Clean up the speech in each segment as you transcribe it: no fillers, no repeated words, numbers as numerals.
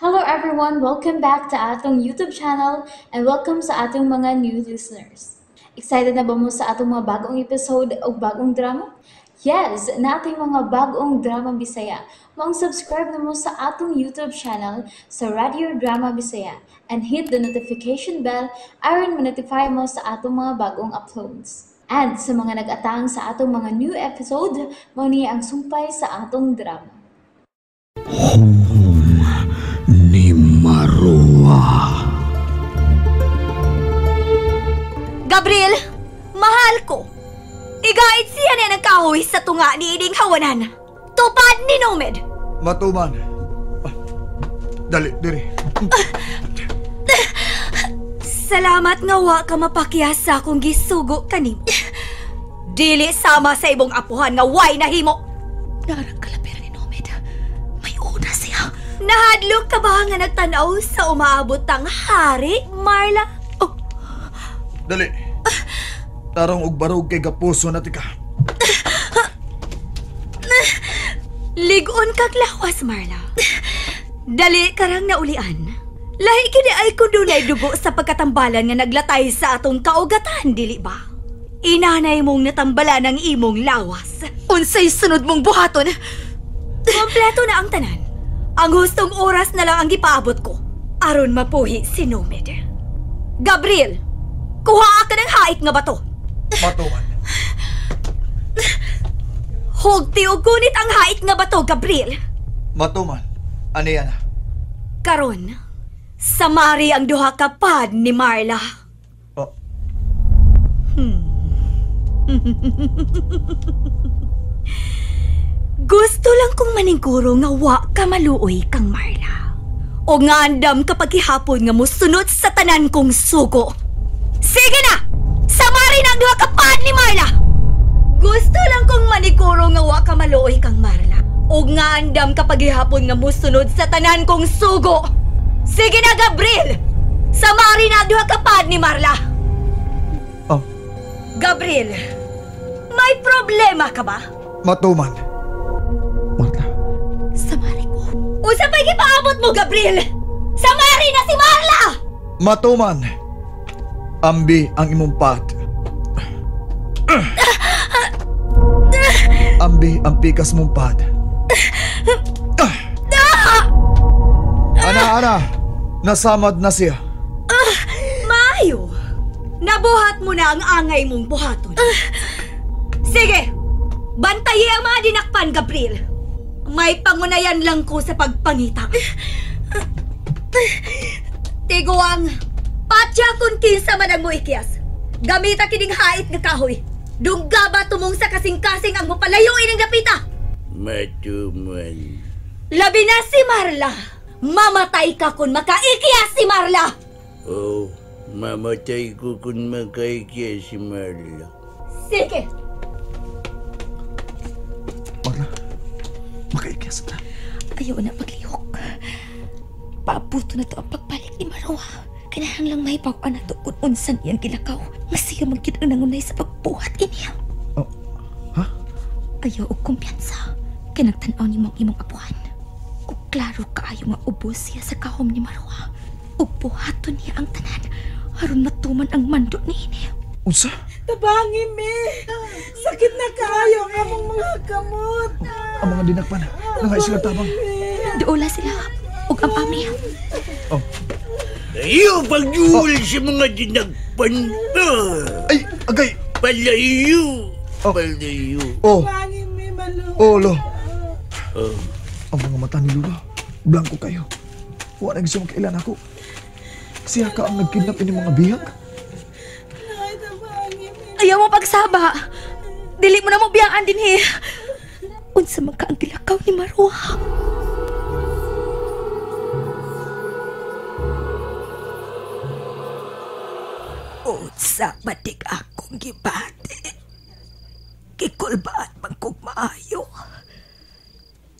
Hello everyone! Welcome back to atong YouTube channel and welcome sa atong mga new listeners. Excited na ba mo sa atong mga bagong episode o bagong drama? Yes! Nating mga bagong drama Bisaya. Maong subscribe na mo sa atong YouTube channel sa Radio Drama Bisaya and hit the notification bell aron ma-notify mo sa atong mga bagong uploads. And sa mga nag-atang sa atong mga new episode, mao ni ang sumpay sa atong drama. Humhum ni Marua. Gabriel, mahal ko. Igait siya na nagkahoy sa tunga ni ining hawanan. Tupad ni Nomed. Matuman. Dali, diri. Salamat nga wa ka mapakyas sa akong gisugo kanim. Dili sama sa ibong apuhan nga way nahimo. Narang kalapera ni Nomed. May una siya. Nahadlok ka ba nga nagtanaw sa umaabot ang hari, Marla? Oh. Dali. Tarong og barog kay gapuso na tika. Ligon kag lawas, Marla. Dali karang naulian. Lahi kini ay kun dunay dugo sa pagkatambalan nga naglatay sa atong kaugatan, dili ba? Inanay mong natambalan ang imong lawas. Unsay sunod mong buhaton? Kompleto na ang tanan. Ang hustong oras na lang ang gipaabot ko aron mapuhi si Nomed. Gabriel, kuha ka ng hait nga bato. Batuan. Hugti og gunit ang hait nga bato, Gabriel. Matuman. Aniya na. Karon, samari ang duha ka pad ni Marla. Oh. Gusto lang kong maningkuro nga wa ka maluoy kang Marla. O nga andam kapag hihapon nga musunod sa tanan kong sugo. Sige na! Samari na ang duha ka pad ni Marla! Gusto lang kong maniguro nga wa ka maluoy kang Marla. O nga andam kapag hihapon nga musunod sa tanan kong sugo. Sige na, Gabriel! Samari na ang duha ka pad ni Marla! Oh. Gabriel, may problema ka ba? Matuman. Marla. Samari ko. Unsa pa'y gipaabot mo, Gabriel? Samari na si Marla! Matuman. Ambi ang imong pat. Ambi ang pikas mong pat. Ana, ana. Nasamad na siya. Maayo. Nabuhat mo na ang angay mong buhaton. Sige. Bantayi ang mga dinakpan, Gabriel. May pangunayan lang ko sa pagpangita. Tiguang, patya kung kinsa man ang muikyas. Gamita kining hait nga kahoy. Dungga ba tumong sa kasing-kasing ang mupalayuin ang dapita? Matuman. Labi na si Marla. Mamatay ka kung makaikyas si Marla. Oh, mamatay ko kung makaikyas si Marla. Sige. Marla, makaikyas na. Ayaw na paglihok. Paabuto na to ang pagbalik ni Marwa. Kinahanglang may pakuan na to kung unsan iyang gilakaw. Masiya man gyud ang nangunay sa pagbuhat iniya. Oh, ha? Ayaw og kumpiyansa. Kay nagtan-aw nimo ang imong apuhan. Ug klaro kaayo nga ubos siya sa kahom ni Marwa. Ug buhaton niya ang tanan aron matuman ang mando niini. Unsa? Tabangi mi. Sakit na kaayo ang among mga kamot. Ang mga dinakpan, nangay sila tabang. Duola sila ug ang ami. Oh. Ayaw pagduol sa mga dinagpan. Ay, agay! Palayo! Oh. Palayo. Oh. Tabangi mi, maluoy. Oh, lo. Oh. Ang mga mata ni Lula, blanco kayo. Wala na gusto makailan ako. Siya ka ang nagkidnap ini mga bihag? Ayaw mo pagsaba. Dili mo na mo biyaan din he. Unsa man ka ang gilakaw ni Marwa? Unsa batik akong gibati. Gikulbaan man kog maayo.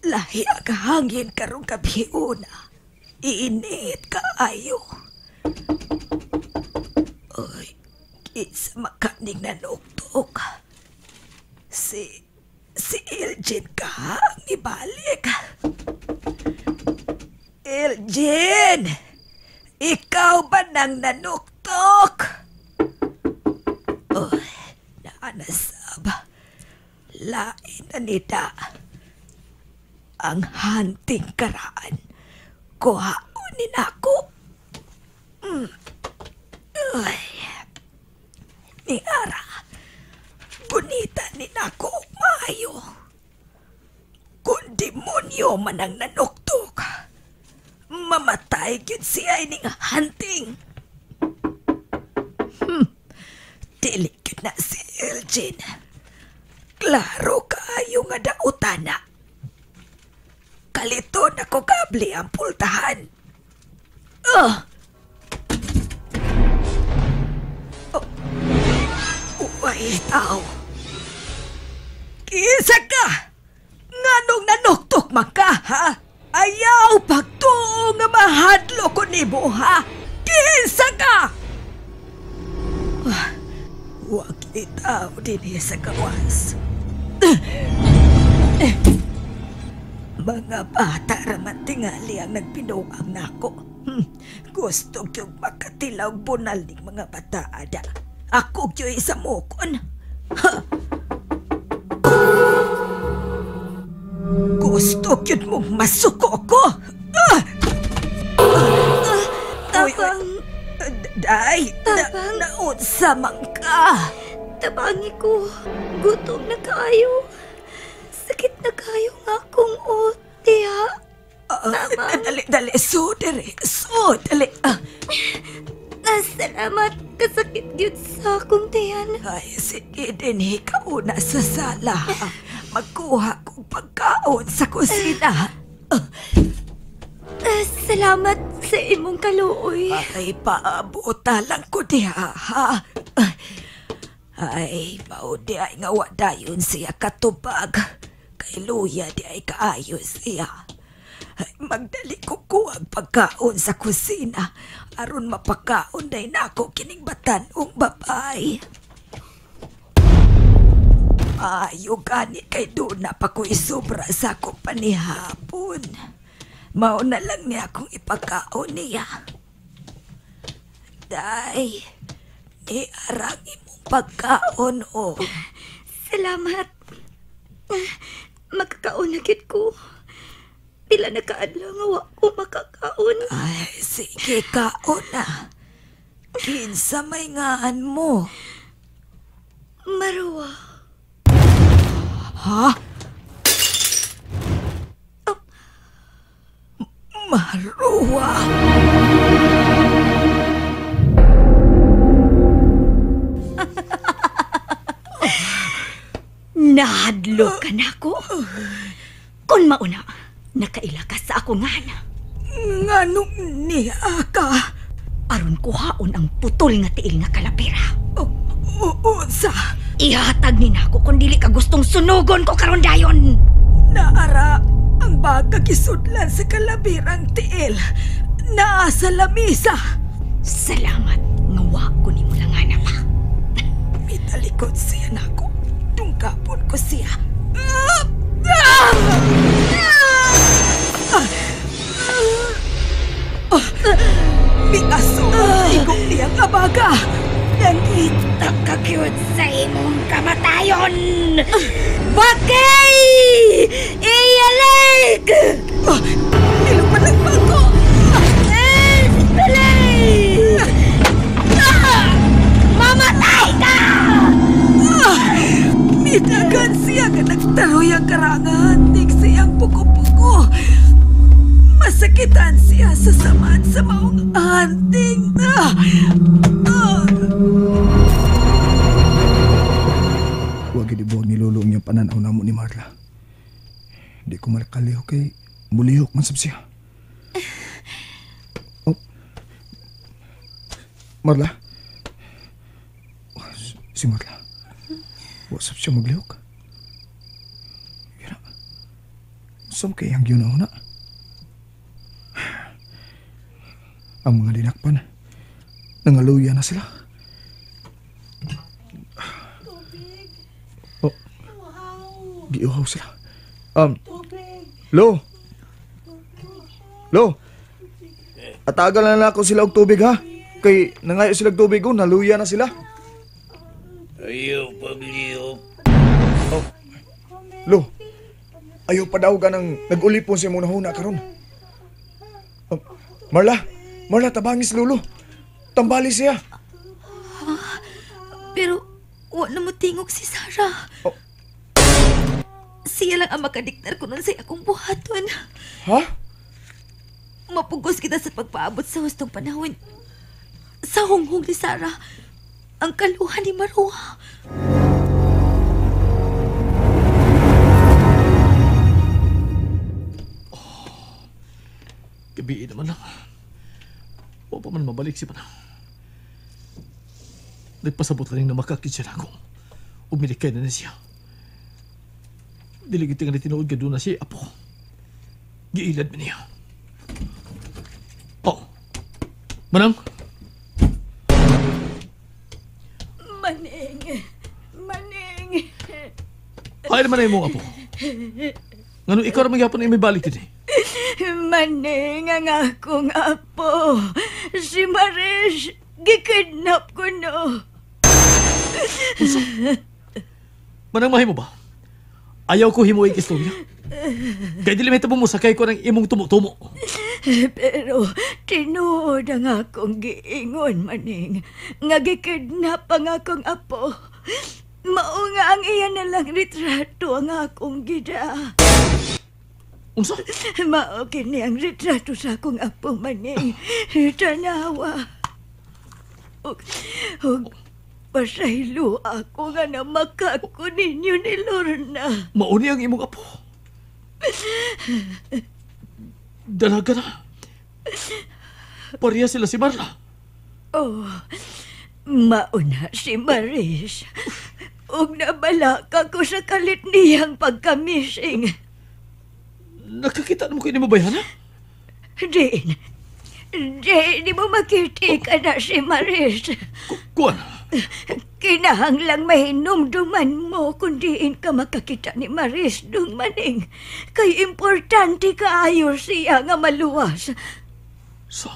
Lahi ang hangin karong gabiuna. Iinit kaayo. Oy, kinsa makaning nanuktok. Si Elgin ka ang ibalik. Elgin! Ikaw ba nang nanuktok? Oh, naanasab. Lain na nida. Ang hunting karaan. Kuhaon ni nako. Ay. Ni Ara. Bonita ni nako maayo. Kung demonyo man ang nanuktok, mamatay gyud siya ining hunting. Dili gyud na si Elgin. Klaro kaayo nga dautan na. Kalito na ko kabli ang pultahan. Oh. Uy, tao. Kinsa ka? Nganong nanuktok man ka, ha? Ayaw pagtuo nga mahadlo ko nimo, ha? Kinsa ka? Huwag itaw dinhi sa gawas. Mga bata raman tingali ang nagpinuang nako. Gusto kyong makatilaw bunal ning mga bata ada. Ako kyo'y samukon. Ha? Gusto kyun mong masuko ko. Tabang. Day, Tabang. Naunsa man ka. Tabangi ko. Gutom na kaayo. Sakit na kaayo nga akong ote, ha? Tabang. Dali, dali. So, dali. So, dali. Salamat. Kasakit gyud sa akong tiyan. Ay, sige din, ikaw na sa sala. Magkuha kong pagkaon sa kusina. Salamat sa imong kaluoy. Ay, paabota lang ko diha, ha? Ay, mao di ay nga wa dayon siya katubag. Kay luya di ay kaayo siya. Ay, magdali ko kuwag pagkaon sa kusina. Aron mapakaon day nako kining batan-ong babay. Ayo gani kay doon na pa ko isubra sa akong panihapon. Mao na lang niya akong ipakaon niya. Day, ni arang imong pagkaon o. Salamat. Makakaon na gid ko. Pila na kaadlaw nga wa ko makakaon. Ay, sige, kaon na. Kinsa may ngaan mo? Marwa. Ha? Marwa. Nahadlok ka na ko. Kung mauna, nakaila ka sa ako nga na. Nganong niya ka? Aron kuhaon ang putol nga tiil nga kalapira. Unsa? Ihatag ni nako kung dili ka gustong sunugon ko karon dayon. Naara ang baga gisudlan sa kalabirang tiil. Naa sa lamisa. Salamat nga wa ko nimo langana pa. Mitalikod siya nako. Tungkapon ko siya. Miaso ang igong niyang abaga. Nangita ka gyud sa imong kamatayon. Bakay! Iyalik! Nilupalag pa ako! Dali! Mamatay ka! Nidagan siya nga nagtaroy ang karangan. Tig siyang puko-puko. Masakitan siya sa saman sa maong anting. Huwag idibuwag ni Lolo ang iyang pananaw na mo ni Marla. Di ko malakaliho kay mulihok man sab siya. Oh. Marla? Si Marla. Wasap siya maglihok. Yun na. Saan kay ang yun na? Ang mga dinakpan, nangaluya na sila. Tubig. Oh. Wow. Giuhaw sila. Tubig. Lo! Lo! Atagal na lang ako sila og tubig ha. Kay nangayo sila og tubig, oh, naluya na sila. Ayaw paglihok. Oh. Lo, ayaw pa daw ganang nag-ulipon sa imong nahuna karon. Oh, Marla, Marla, tabangis lulo. Tambali siya. Pero wa na mo tingog si Sarah. Oh. Siya lang ang makadiktar ko nun sa akong buhaton. Ha? Mapugos kita sa pagpaabot sa hustong panahon. Sa hunghong ni Sarah, ang kaluha ni Marwa. Oh, gabi naman lang. Wa pa man mabalik si Manang. Nagpasabot lang na makakit siya na ako. Umilikay na na siya. Dili gid nga tinuod ka doon na siya, apo. Giilad man niya. Oh. Manang? Maning. Maning. Ay naman ay mong apo. Ngano ikaw ra magyapon ay may balik din eh. Maning ang akong apo. Si Maris, gikidnap ko no. Unsa? Manang mahimo ba? Ayaw ko himuig istorya. Kay dili may tabo mo sakay ko ng imong tumo-tumo. Pero tinuod ang akong giingon, Maning. Nga gikidnap ang akong apo. Mao nga ang iya na lang retrato ang akong gida. Unsa? Mao kini ang retrato sa akong apo, Maning. Tanawa. Og pasaylo ako nga namakako ninyo ni Lorna. Mauni ang imong apo. Dalaga na. Pareha sila si Marla. Oh, mauna si Maris. Ug nabalaka ko sa kalit niyang pagkamising. Nakakita na mo kayo ni mabayhana? Diin. Di mo makita ka na si Maris. Kuan? Kinahanglang mahinumduman mo kung diin ka makakita ni Maris dung Maning. Kay importante kaayo siya nga maluwas. Sa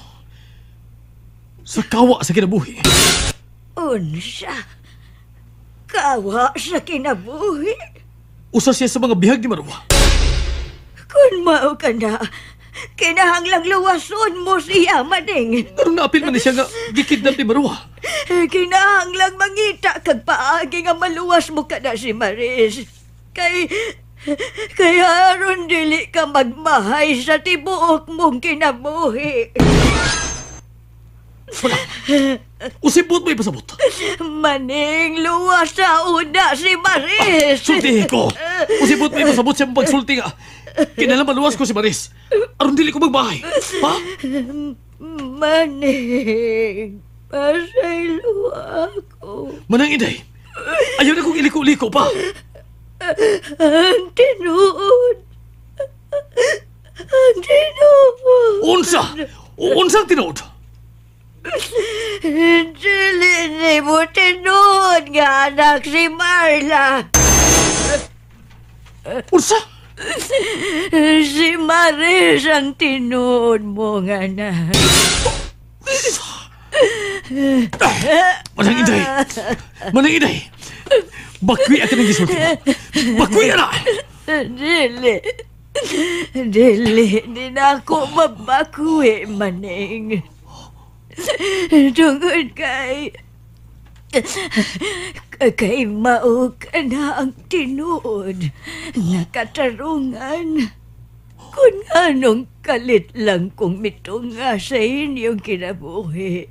kawa sa kinabuhi. Unsa? Kawa sa kinabuhi? Usa siya sa mga bihag ni Marwa. Kung mao ka na, kinahanglang luwason mo siya, Maning. Anong naapil man ni siya nga gikidnap ni Marwa? Kinahanglang mangita kag paagi nga maluwas mo ka na si Maris. Kay aron dili ka magmahay sa tibuok mong kinabuhi. Wala. Usibot mo ipasabot. Maning, luwas sa una si Maris. Sultihi ko. Usibot mo ipasabot siya pagsulti nga. Kinala maluwas ko si Maris. Aron dili ko magbahay. Ha? Maning, pasaylo ako. Manang Inday, ayaw na kong iliko-liko pa. Ang tinuod. Ang tinuod. Unsa? Unsang tinuod? Dili ni mo tinuod nga anak si Marla. Unsa? Si Maris ang tinuod mo nga anak. Manang Inday! Manang Inday! Bakwi ka ng gisulti mo! Bakwi na! Dili. Dili. Di na ako mabakwi, Maning. Tungod kay mao ka na ang tinuod nga katarungan. Kung anong kalit lang kong mitunga sa inyong kinabuhi.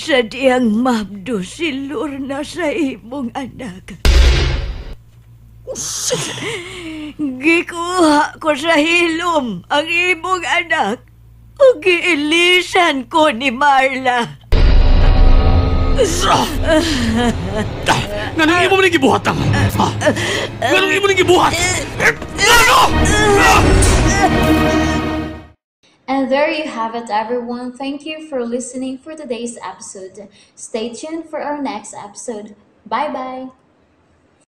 Sa diyang mabdo si Lorna sa imong anak. Gikuha ko sa hilom ang imong anak. O giilisan ko ni Marla. Nganong imo man gibuhat ang? Ha? Nganong imo man gibuhat? Ngano? And there you have it, everyone. Thank you for listening for today's episode. Stay tuned for our next episode. Bye-bye!